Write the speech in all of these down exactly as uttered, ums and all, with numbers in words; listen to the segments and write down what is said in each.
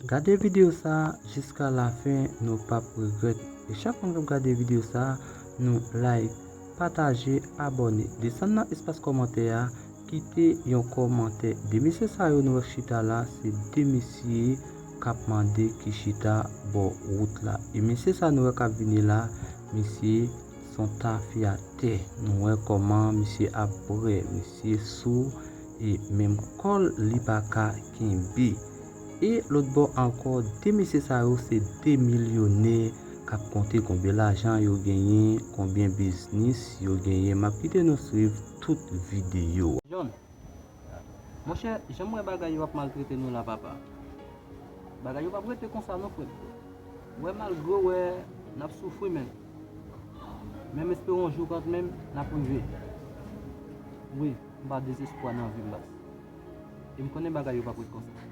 Gade videyo sa a jiska lafen, nou p ap regrèt. E chak moun k ap gade videyo sa a, nou like, pataje, abòne. Desann nan espas kòmantè a, kite yon kòmantè. De mesye sa yo nou wè k chita la, se de mesye k ap mande ki chita bò wout la. E mesye sa nou wè k ap vini la, misye se yon tafyatè. Nou wè kòman misye ap brè, misye sou e menm kò l li pa ka kenbe. E lòt bò ankò, de mesye sa yo se de milyonè k ap konte konbyen lajan yo genyen, konbyen biznis yo genyen. M ap kite nou swiv tout videyo a. John, monchè, jan m wè bagay yo ap maltrete nou la, papa. Bagay yo p ap rete konsa non, frè m. Wè, malgre w wè n ap soufri, men men m espere yon jou kantmenm n ap rive. Wi, m pa dezespwa nan vi m, baz. E m konnen bagay yo p ap ret konsa.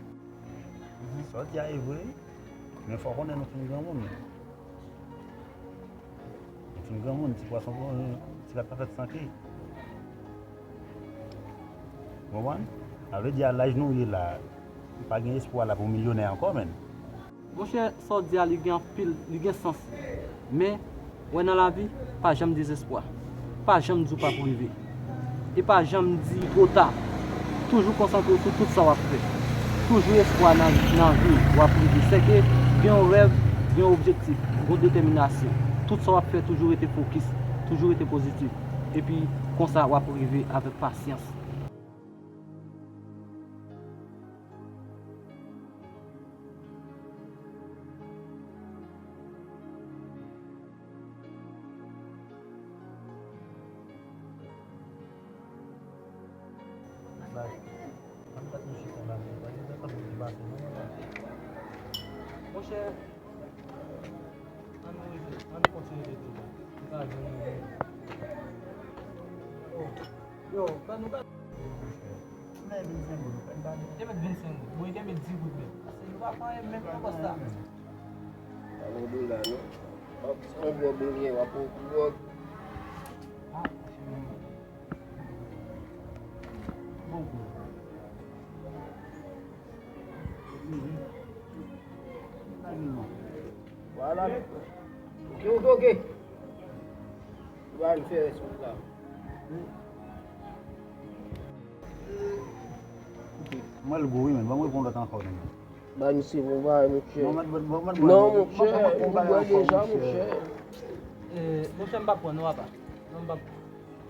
Sa w di a e vre, men fò w konnen nou fin granmoun. Nou fin granmoun, ti pwason, ti rat pa fèt san ke. Ou konprann? Sa vle di a laj nou ye la, pa gen espwa la pou milyonè ankò, menn. Monchè, sa w di a, li gen anpil, li gen sans. Men, wè, nan lavi, pa janm dezespwa. Pa janm di w p ap rive. E pa janm di twò ta. Toujou konsantre w sou tout sa w ap fè. Toujou espwa nan, nan vi w ap rive. Sèke gen yon rèv, gen yon objektif, gen yon detèminasyon. Tout sa w ap fè, toujou rete fokis, toujou rete pozitif. Epi, konsa, w ap rive avèk pasyans. Monchè, ann rive, ann kontinye rete la. Nou ka jwenn yon moun. Oh, yo, fè nou ka. Men vennsenk goud, ou fè n pale. Te met vennsenk goud. Bon, te met dis goud menm. Pase nou pa fè anyen menm nan pòs la. Pa gen dola, non. W ap, se yon gwo brilyen, w ap pran gwòg. Ah, monchè. Bon, bon. Vwala. Ok, ok, ok. Ou pa vin fè rès wout la. Ok. Mwen l gou wi, men. Ban m reponn lòt ankò, men. Ba misye bon bagay, monchè. Non, monchè, ou bwè deja, monchè. Eh, monchè, m p ap pran non, papa. Non, m p ap pran.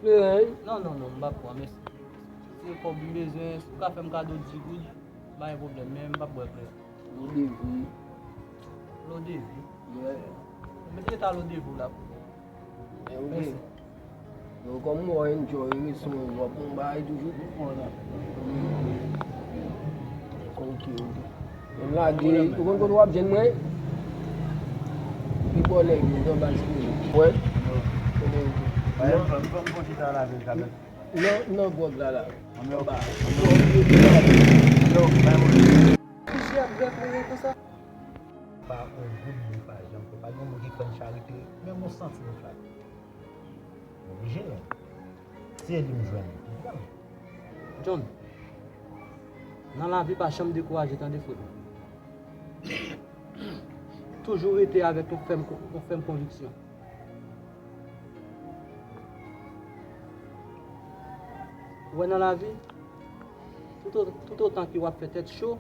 Kleren? Non, non, non, m p ap pran, mèsi. Se kòb m bezwen, si w ka fè m kado dis goud, pa gen pwoblèm, men m p ap bwè kleren. Lodevi. Lodevi? Wi. Mete eta Lodevi w la pou mwen. Mèsi. Yo, kòm w enjoy leson yo, w ap bon bagay toujou. Ok, ok. Mwen lage, ou konn kote w ap jwenn mwen? Pi bò nèg yo, nan baz koze. Wè? Ok, ok. Nan, nan gwòg la, la. Anba. Misye ap bwè kleren konsa? Pa yon goud li pa janm fè. Pa gen yon moun ki fè n charite, menm yon santim li pa fè. M oblije. Se li m jwenn. John, nan lavi pa janm dekouraje, tande, frè m. Toujou rete avèk yon fèm, yon fèm konviksyon. Ou wè, nan lavi, tout o-, tout otan ke w ap fè tèt cho,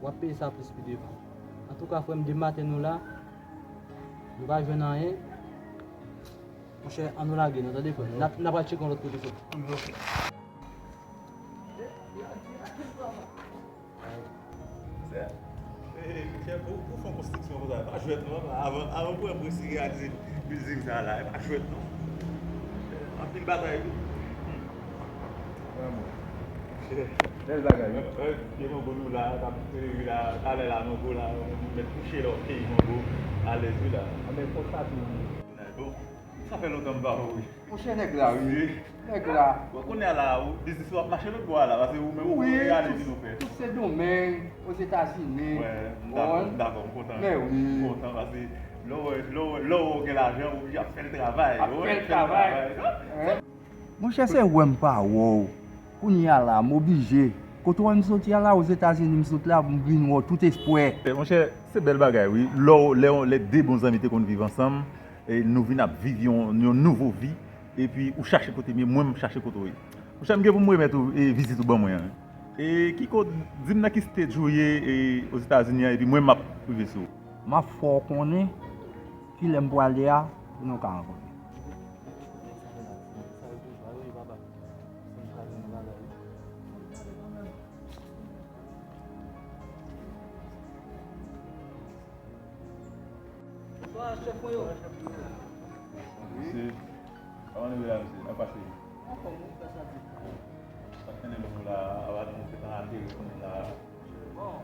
w ap peye sa plis pi devan. Antouka, frè m, depi maten nou la, nou pa jwenn anyen. Monchè, ann nou lage non, tande, frè m. N ap, n ap al tcheke yon lòt kote, frè m. Monchè, e, monchè, pou, pou fè yon konstriksyon konsa, pa jwèt non, papa. Avan, avan pou wè presi reyalize bilding sa la, e pa jwèt non. Anpil batay tou. Vrèman. Bèl bagay, wi. E, e, pye mango nou la, t ap fleuri la, talè la, mango la, nou mèt kouche la, w ap keyi mango, alèz wi la. Anben, konsa tou. Bon, sa fè lontan m pa wè w wi. Monchè, nèg la, wi. Nèg la. Bon, kounye a la, ou, biznis ou ap mache lòt bò a la, paske ou menm ou reyalize nou fè. Tout se domèn, Ozetazini. Wè, m dakò, m dakò, m kontan. Mè wi. M kontan, paske lè w wè, lè w wè, lè w wè w gen lajan, ou oblije ap fè l travay. Ap fè l travay. Monchè, se wè m pa wè w. Kounye a la, m oblije. Kote w wè m soti a la, Ozetazini m sot la, m vin wè w tout espwa. Eh, monchè, se bèl bagay, wi. Lè w, lè w, lè de bon zanmi te konn viv ansanm, e nou vin ap viv yon, yon nouvo vi, epi ou chache kote m ye, mwen m chache kote w ye. Monchè, m gen pou m remèt ou, e, vizit ou ban mwen an. E, Kiko, di m nan ki stage ou ye, e, Ozetazini an, epi mwen m ap rive sou ou. M ap fè w konnen kilè m pwale a, pou nou ka rankontre. Bonswa, chèf mwen yo. Mesye, kòman nou ye la, mesye? N ap pase. Anfòm, wi, gras a Dye. Sa k mennen nou la, a pa nou te nan ateri konnen la. Bon.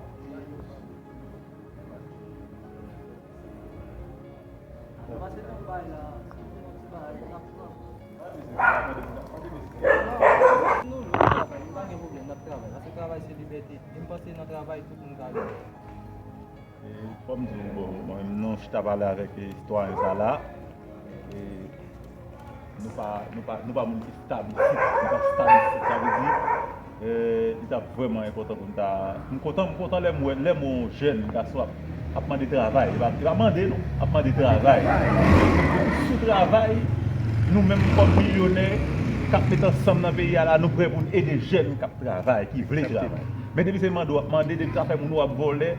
Pase nan bay la, si w gen yon ti bagay, n ap pran. Non, nou, nou travay, nou pa gen pwoblèm, n ap travay. Paske travay se libète. E m panse nan travay, tout moun ka viv. E, fò m di w, bon, mwen menm, nou chita pale avèk, e, sitwayen sa la. E, nou pa, nou pa, nou pa moun ki stab isit, nou pa stab isit, sa vle di, e, li t ap vrèman enpòtan pou n ta, m kontan, m kontan lè m wè, lè m wè yon jèn gason ap, ap mande travay, li pa, li pa mande non, ap mande travay. Sou travay, nou menm kòm milyonè k ap met ansanm nan peyi a la, nou prè pou n ede jèn k ap travay, ki vle travay. Men depi se mande w ap mande, depi se afè moun ou ap vòlè,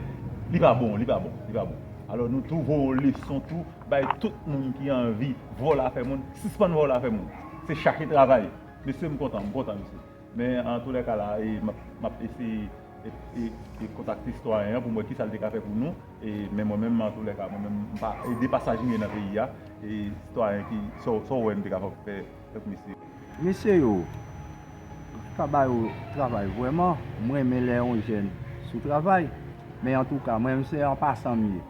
li pa bon, li pa bon, li pa bon. Alò, nou tou voye yon leson tou, bay tout moun ki anvi vòlè afè moun, sispann vòlè afè moun. Se chache travay. Mesye, m kontan, m kontan, mesye. Men, antoulèka la, e, m ap, m ap eseye, e, e, e kontakte sitwayen an pou m wè kisa l te ka fè pou nou. E, men mwen menm, antoulèka, mwen menm, m pa, e de pasaj m ye nan peyi a. E sitwayen ki, sa w, sa w wè m te ka fè, fè pou misye. Mesye yo, nou chita ba yo travay vrèman. M renmen lè yon jèn sou travay. Men antouka, mwen menm se an pasan m ye.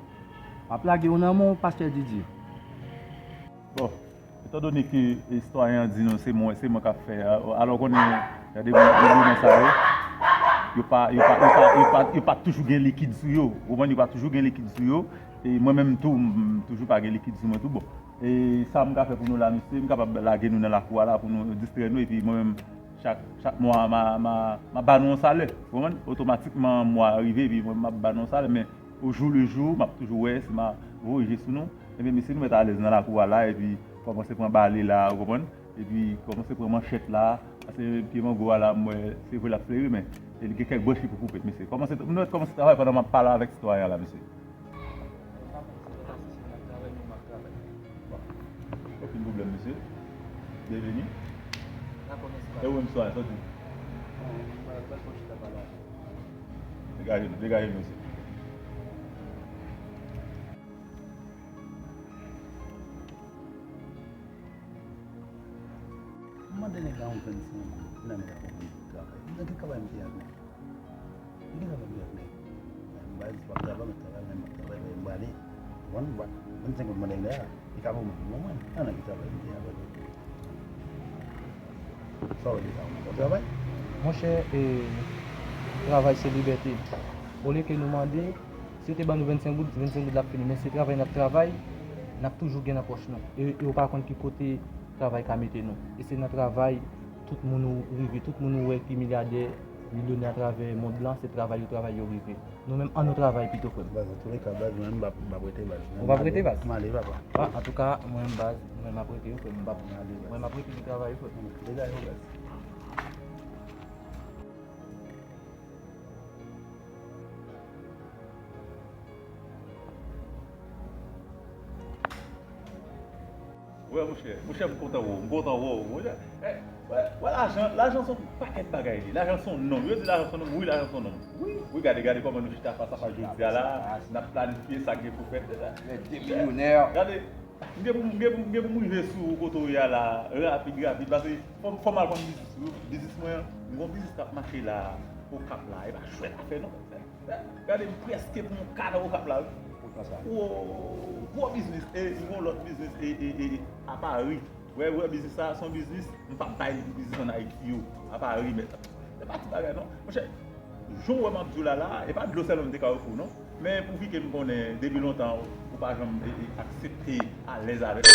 M ap lage yo nan men w, Pastè Didi. Bon, etandone ke, e, sitwayen an di nou se mwen, se mwen k ap fè, a, alò konnen, gade moun, moun sa yo, yo pa, yo pa, yo pa, yo pa, yo pa toujou gen likid sou yo. Ou konprann, yo pa toujou gen likid sou yo. E mwen menm tou, m, m toujou pa gen likid sou mwen tou. Bon, e sa m ka fè pou nou la, mesye, m kapab lage nou nan lakou a la pou nou distrè nou, epi mwen menm, chak, chak mwa, m a, m a, m a ba nou yon salè. Ou konprann? Otomatikman, mwa a rive, epi mwen, m ap ba nou yon salè, men o jou le jou, m ap toujou wè, si m a voye je sou nou, ebyen, mesye, nou mèt alèz nan lakou a la, epi kòmanse pran bale la, ou konprann? Epi kòmanse pran manchèt la, paske pye mango a la, m wè, se vre l ap fleri, men e li gen kèk branch li pou koupe, mesye. Kòmanse, nou mèt kòmanse travay pandan m ap pale avèk sitwayen an la, mesye. Bon. Okenn pwoblèm, mesye. Byenveni. Dakò, mèsi. E ou menm, sitwayen, sa w di? Bon, m pral, pral pran chita pale avè w. Degaje nou, degaje nou, mesye. M mande nèg la yon vennsenk goud, nan men l ap konprann travay. Nan ki travay m te ap nèg? Li gen sa pou fè ak nèg. Baz, w ap travay, m ap travay, men m ap travay, m bale. Ou konprann? Vennsenk goud mande nèg la, li ka pou mwen, pou mwen. An nan ki travay li te avè l? Sa w di sa, w travay? Monchè, e, travay se libète. Olye ke nou mande, si yo te ban nou vennsenk goud, vennsenk goud la ap fini. Men se travay n ap travay, n ap toujou gen nan pòch nou. E, e ou pa konn ki kote travay ka mete nou. E se nan travay, tout moun ou rive, tout moun ou wè ki milyadè, milyonè atravè mond lan, se travay yo travay yo rive. Nou menm, ann nou travay pito, frè m. Baz, antoulèka, baz, mwen menm m p ap, m p ap rete, baz. Ou p ap rete, baz? M ale, papa. A, antouka, mwen menm, baz, mwen m ap rete, wi, frè m, m p ap, m ale, baz. Mwen m ap rete nan travay, wi, frè m. Degaje w, baz. Wè, monchè, monchè, m kontan wè w, m kontan wè w, monchè. Eh, wè, wè, lajan, lajan se yon pakèt bagay li. Lajan se yon nonm. Yo di lajan se yon nonm. Wi, lajan se yon nonm. Wi, wi, gade, gade kòman nou chita fas a fas jodi a la. N ap planifye sa k gen pou fèt. Lè de milyonè. Gade, m gen pou, m gen pou, m gen pou m rive sou ou kote w ye a la, rapid, rapid, paske fò m, fò m al konn biznis, wi. Biznis mwen, m gen yon biznis k ap mache la, Okap la, e pa jwèt afè non. Gade, m prèske pran yon ka nan Okap la, wi. Poukisa sa? Wo, gwo biznis, e, m gen yon lòt biznis, e, e, e, e, a Pari. Wè, wè, biznis sa, se yon biznis, m p ap bay biznis ann Ayiti yo, a Pari, men, se pa ti bagay, non. Monchè, jan w wè m ap di w la, la, e pa dlo sèlman m te ka ofri w, non. Men, pouvi ke m konnen, depi lontan, ou, ou pa janm, e, e, aksepte alèz avèk.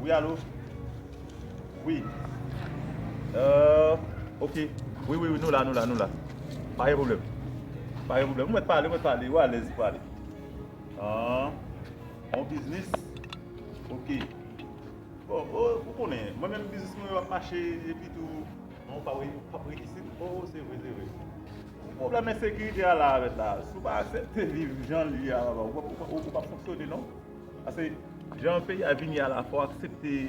Wi, alo? Wi. Euh, ok. Wi, wi, wi, nou la, nou la, nou la. Pa gen pwoblèm. Pa gen pwoblèm. Ou mèt pale, ou mèt pale. Ou alèz pou pale. Ah, yon biznis. Ok. Bon, ou, ou konnen, mwen menm biznis mwen yo ap mache epi tou, bon, ou pa wè, ou pa wè isit. Oh, se vre, se vre. Pwoblèm ensekirite a la, mèt la, si w pa aksepte viv jan l ye a, ou, ou, ou, ou p ap fonksyone, non. Paske jan peyi a vini a la, fò w aksepte e,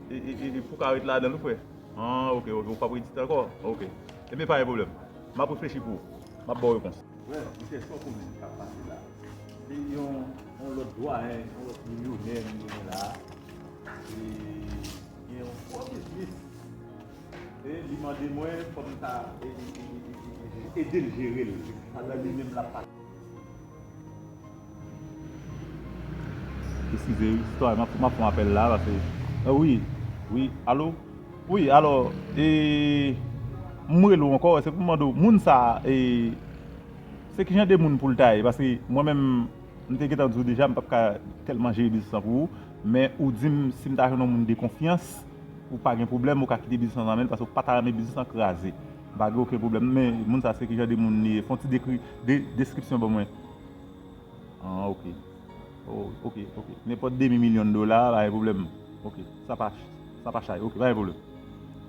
e, e, e pou w ka ret ladan l, wi, frè. Ah, ok, ok, ou p ap ret isit ankò? Ok. Ebyen, pa gen pwoblèm. M ap reflechi pou ou. M ap ba w repons. Frè, misye, sa w konnen k ap pase la. Se yon, yon lòt dwayen, yon lòt milyonè nou gen la. E gen yon gwo biznis. E li mande mwen fò m ta e, e, e, e, e, e, ede l jere l. Pandan li menm l ap pase. Eskize, wi, sitwayen, m ap, m ap fè yon apèl la, paske, eh, wi, wi, alo? Wi, alò, e, m rele w ankò, se pou m mande w, moun sa, e, se ki jan de moun pou l ta ye? Paske mwen menm, m te gentan di w deja, m p ap ka tèlman jere biznis lan pou ou, men ou di m si m ta jwenn yon moun de konfyans, ou pa gen pwoblèm, ou ka kite biznis lan nan men l, paske ou pa ta renmen biznis lan kraze. M pa gen okenn pwoblèm, men moun sa se ki jan de moun li ye? Fè yon ti dekri, de, deskripsyon ban mwen. Ah, ok. Oh, ok, ok. Nenpòt demi milyon dola, pa gen pwoblèm. Ok, sa pa, sa pa chay. Ok, pa gen pwoblèm.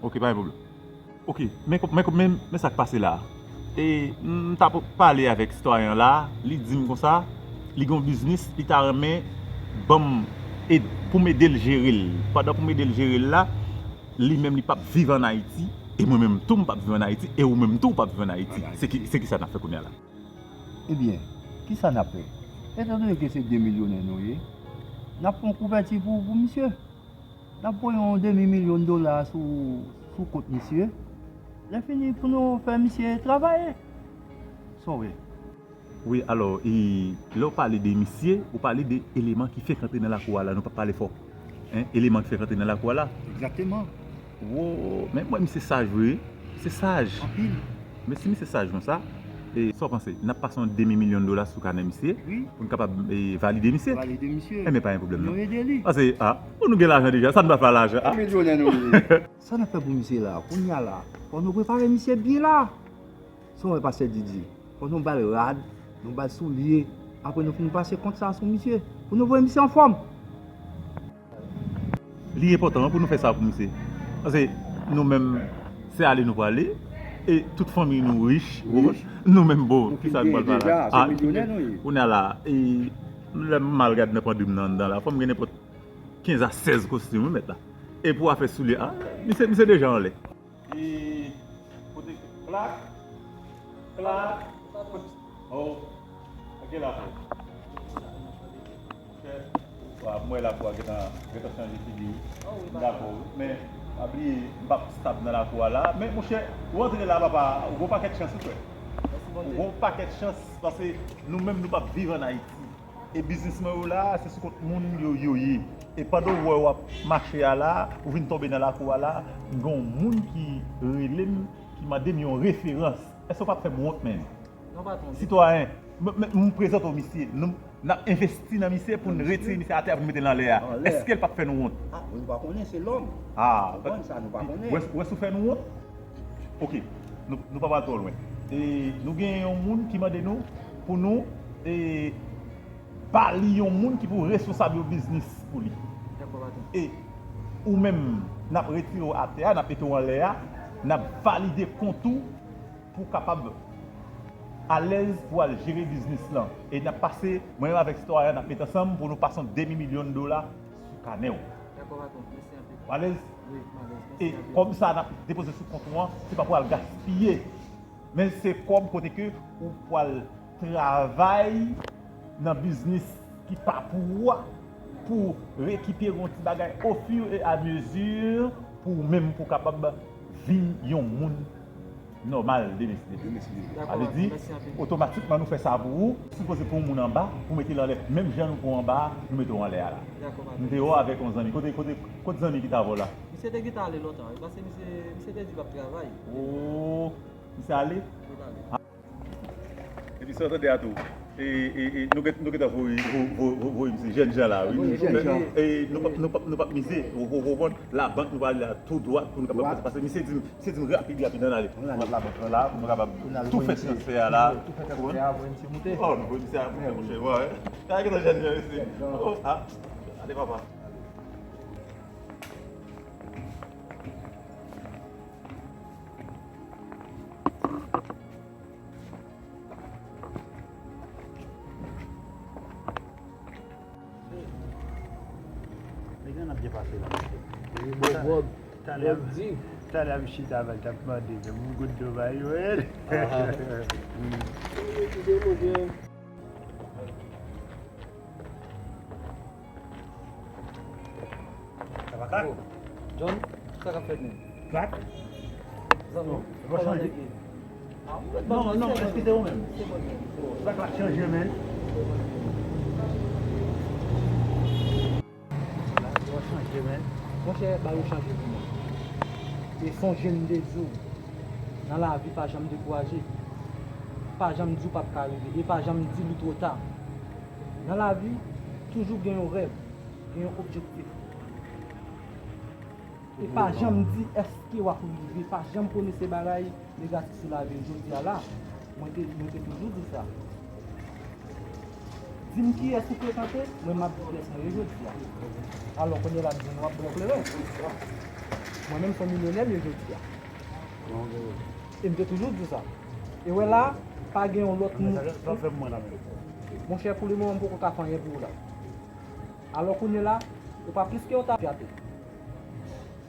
Ok, pa gen pwoblèm. Ok, men, men, men, men sa k pase la. E, m t ap pale avèk sitwayen an la, li di m konsa, li gen yon biznis, li ta renmen ban m ed, pou m ede l jere l. Pandan pou m ede l jere l la, li menm li p ap viv ann Ayiti, e mwen menm tou m p ap viv ann Ayiti, e ou menm tou ou p ap viv ann Ayiti. Se ki, se ki sa n ap fè kounye a la? Ebyen, kisa n ap fè? Etandone ke se de milyonè nou ye, n ap pran kouvèti pou, pou misye. N ap voye yon demi milyon dola sou, sou kont misye. Lè fini pou nou fè misye travay. Sa w wè? Wi, alò, e, lè w pale de misye, ou pale de eleman ki fenk antre nan lakou a la, nou p ap pale fò. Hein, eleman ki fenk antre nan lakou a la. Egzakteman. Wo, men mwen, misye saj vre. Misye saj. Anpil. Men si misye saj konsa, e, sa w panse? N ap pase yon demi milyon dola sou kanè misye, wi, pou n kapab, e, valide misye. Valide misye. Enben, pa gen pwoblèm, non. Nou ede li. Paske, a, bon, nou gen lajan deja, sa n pa fè a lajan, a? Milyonè nou ye. Sa n ap fè pou misye la? Kounye a la, fò nou prepare misye byen la. Sa w wè, pastè Didi? Fò nou ba l rad, nou ba l soulye, apre nou fin pase kont sa sou misye, pou nou voye misye anfòm. Li enpòtan pou nou fè sa pou misye. Paske nou menm, se ale nou prale, e tout fanmi nou rich, ou konprann? Nou menm, bon, kisa nou pral fè la? A, kounye a la, e lè m al gade nan pandri m nan anndan la, fò m gen nenpòt kenz a sèz kostim, wi, mèt la. E pou afè soulye, a, misye, misye deja anlè. E kote klak, klak, kote, oh, ok, la, frè. Monchè, ou a, m wè lakou a gentan, gentan chanje figi, wi. M dakò, wi. Men, pa bliye, m p ap stab nan lakou a la. Men, monchè, ou antre la, papa, ou gon pakèt chans, wi, frè. Ou gon pakèt chans, paske nou menm, nou p ap viv ann Ayiti. E biznis mwen yo la, se sou kont moun yo, yo ye. E pandan w wè w ap mache a la, ou vin tonbe nan lakou a la, gen yon moun ki rele m, ki mande m yon referans. Èske w p ap fè m wont, menm? Non, patwon. Sitwayen, m, m, m prezante w misye. Nou, n ap envesti nan misye pou n retire misye atè a, pou n mete l anlè a. Èske l p ap fè nou wont? A, nou pa konnen, se lòm. A, ou konprann sa, nou pa konnen. Ou wè, ou wè si w fè nou wont? Ok, nou, nou pa pral twò lwen. E nou gen yon moun ki mande nou pou nou, e, ba li yon moun ki pou responsab yon biznis pou li. Dakò, patwon. E ou menm, n ap retire w atè a, n ap mete w anlè a, n ap valide kont ou pou w kapab alèz pou al jere biznis lan. E n ap pase, mwen menm avèk sitwayen an, n ap met ansanm pou nou pase yon demi milyon dola sou kanè w. Dakò, patwon. Mèsi anpil. Ou alèz? Wi, m alèz. Mèsi anpil. E kòb sa a n ap depoze sou kont ou an, se pa pou al gaspiye. Men se kòb kote ke ou pral travay nan biznis ki pa pou ou a, pou rekipere yon ti bagay au fur et à mesure, pou ou menm pou w kapab vin yon moun nòmal demen si Dye vle. Demen si Dye vle. Dakò, patwon, mèsi anpil. Sa vle di, otomatikman nou fè sa pou ou, sipoze pran yon moun anba, pou mete l anlè. Menm jan nou pran w anba a, nou mete w anlè a la. Dakò, patwon. M te wè w avèk yon zanmi. Kote, kote, kote zanmi ki t avè w la? Misye te gentan ale lontan, wi, paske misye, misye te di l p ap travay. Oh, misye ale? Wi, l ale. Epi sa w tande a tou, E, e, e, nou gen, nou gentan voye, vo-, vo-, vo-, voye misye jèn jan la, wi. Voye jèn jan. E, nou p ap, nou p ap, nou p ap mize, ou, ou konprann? Labank, nou prale la tou dwat pou nou kapab pase. Paske misye di m, misye di m rapid, rapid, ann ale. Ann ale. Labank lan la, pou nou kapab tou fè transfè a la. Tou fè transfè a, voye misye moute. Oh, nou voye misye a moute, monchè, wè. Gade gentan jèn jan, mesye. Oh, ah, ale, papa. Nèg la n ap byen pase la, mesye. Wi, bon, Bob. Talè, Bob di. Talè, m chita avè l, t ap mande m, m gout dlo ba yo, wi. Aha. Wi, wi, wi, wi. Sa va klak? John, sa k ap fèt menm? Klak? Zanmi, kòman nèg ye? Non, non, èske se ou menm? Se mwen menm. Sa klak chanje, menm. Sa klak chanje, menm. Monchè, ba yo chanje pou mwen. E sonje m te di w, nan lavi pa janm dekouraje. Pa janm di w p ap ka rive. E pa janm di li twò ta. Nan lavi, toujou gen yon rèv, gen yon objektif. E pa janm di èske w ap rive, pa janm pwononse bagay negatif sou lavi w. Jodi a la, mwen te, mwen te toujou di sa. Di m kiyès ou frekante, mwen m ap di kiyès mwen ye jodi a. Alò, kounye a la m di w ap bwè kleren. Mwen menm se yon milyonè m ye jodi a. E m te toujou di sa. E wè la, pa gen yon lòt moun. Monchè, pou le moman, m poko ka fè anyen pou ou la. Alò kounye la, ou pa plis ke yon tafyatè.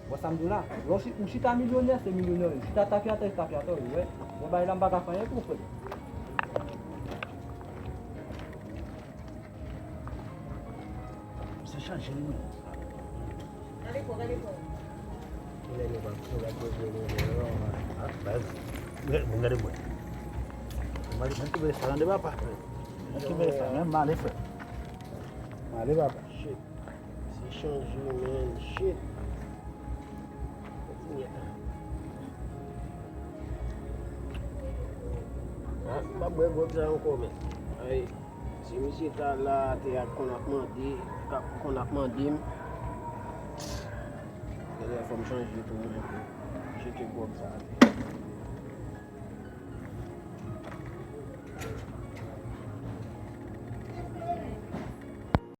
Wè sa m di w la? Lè w chi-, ou chita milyonè, se milyonè w ye. Ou chita tafyatè, se tafyatè w ye, wè. Bon, bagay la, m pa ka fè anyen pou ou, frè m. Misye chanje, wi. Gade kò, gade kò. Kilè nou va, nou va poze nou lè yo, a, baz. Gade, bon, gade mwen. Mwen, mwen ki vle sa, tande papa. Mwen ki vle sa, men m ale, frè. M ale, papa. Shit. Se chanje, man. Shit. Kontinye. Ah, m pa bwè gwòg sa ankò, men. Ay, si misye ta la atè a, konn ap mande, k ap konn ap mande m. Genlè fò m chanje tou mwen pou jete gwòg sa atè.